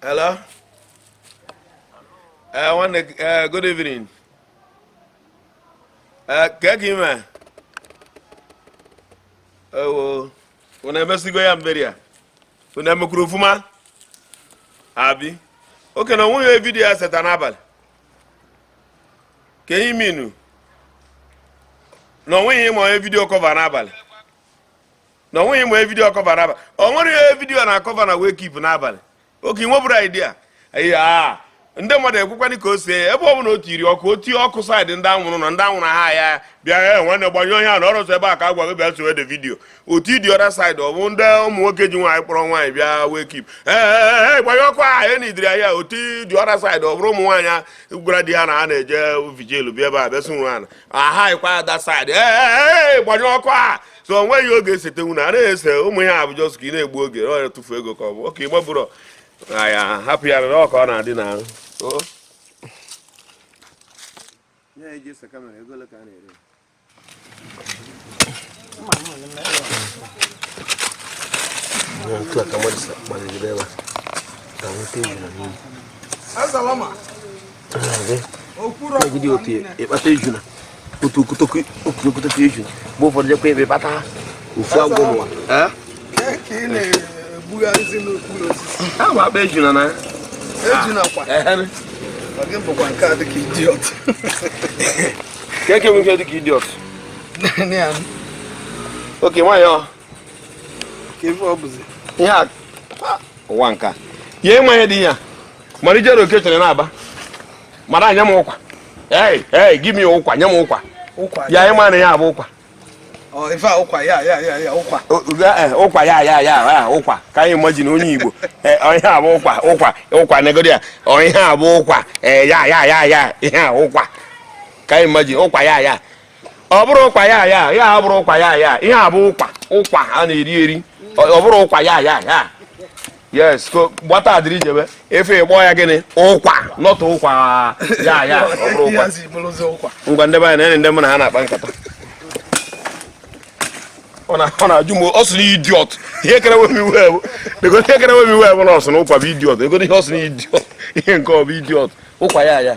Hello. Nwanne, good evening. Ka ka ime? Ewo, unu emesigo ya mberi a? Unu emekwuru ofuma? Abi? Oke na onweghị video ya seta n'abalị. Ka ihe minu? Na onweghị ịma onye video cover n'abalị. Na onweghị ịma onye video cover n'abalị. O nwere ihe video na cover na wake up n'abalị. Oke nwebụrụ idea. Ya ndị mmadụ ekwekwanị ka o sie ebe ọ bụla o tiri ọkụ, o tie ọkụ side ndị anwụrụ nọ, ndị anwụrụ ha ya bịa. E nwanne, gbanyụọ ihe a na ọrụ ebe a ka a gwa gị bịa sowe the video. Otu dị other side, ọ bụ ndị ụmụ nwoke ji nwaanyị kpọrọ nwaanyị bịa wake up. Ee, gbanye ọkụ ahụ e nidiri ya. Otu dị other side, ọ bụrụ ụmụ nwaanyị a gwara di ha na ha na-eje vigil, bịa ebe a bịa sụrụ ha na aha ịkwa that side. Ee, gbanye ọkụ a. So o nweghị oge esetenwu na a na-ese ụmụ ihe a bụ just ka ị na-egbu oge, ọ tụfu ego ka ọ bụ oke ịgbabụrọ ya hapụ ya na ọ ka ọ na-adị na ahụ. Ya eji ese camera, ego ole ka a na-ere? Otu a ka mmadụ si gbagidere ebe a ka nweta ejuna n'ime. Megide otu ịkpata ejuna, otu okotoko otu okotoko ejuna, mgbe ụfọdụ jekwa ebe kpata ofu agwọ ma Ka ị na-ebugharịzi n'okpuru osisi? A ma akpa ejuna na Ejuna kwa? Ehe. Ọ gị bụkwa nke a dịka idiot. Ka eke nwoke dịka idiot. Ya. Oke nwaanyị ọ Ka ife ọ bụzi? Ihe a ụwa nke a ya ịma ihe dị ya mara ijere oke chere na-aba mara anya m ụkwa. Hey, hey, give me ụkwa, nye m ụkwa. Ụkwa? Ya ịma na ya bụ ụkwa. Ọ ife a ụkwa ya ya ya ya ụkwa. Ụkwa ya ya ya ya ụkwa ka anyị imagine onye Igbo. Ihe a bụ ụkwa, ụkwa, ụkwa, negodi ya. Ọ ihe a bụ ụkwa. Ya ya ya ya, ihe a ụkwa ka anyị imagine ụkwa ya ya. Ọ bụrụ ụkwa ya ya ya, ọ bụrụ ụkwa ya ya, ihe a bụ ụkwa, ụkwa a na-eri eri. Ọ bụrụ ụkwa ya ya ya, yes, ko gbata adịrị jebe efe ịkpọ ya gịnị? Ụkwa, nọtụ ụkwa ya ya, ọ bụrụ ụkwa. Ya zi bụrụzi ụkwa. Ngwa, ndị be anyị na ndị mụ na ha na-akpa nkata, ọ na-ajụ m, ọ sị na idiot. Ihe kere nwe m iwe bụ ego, ihe kere nwe m iwe bụ na ọ sị na ụkwa bụ idiot. Ego ihe ọ sị na idiot, ihe nke ọ bụ idiot, ụkwa ya ya.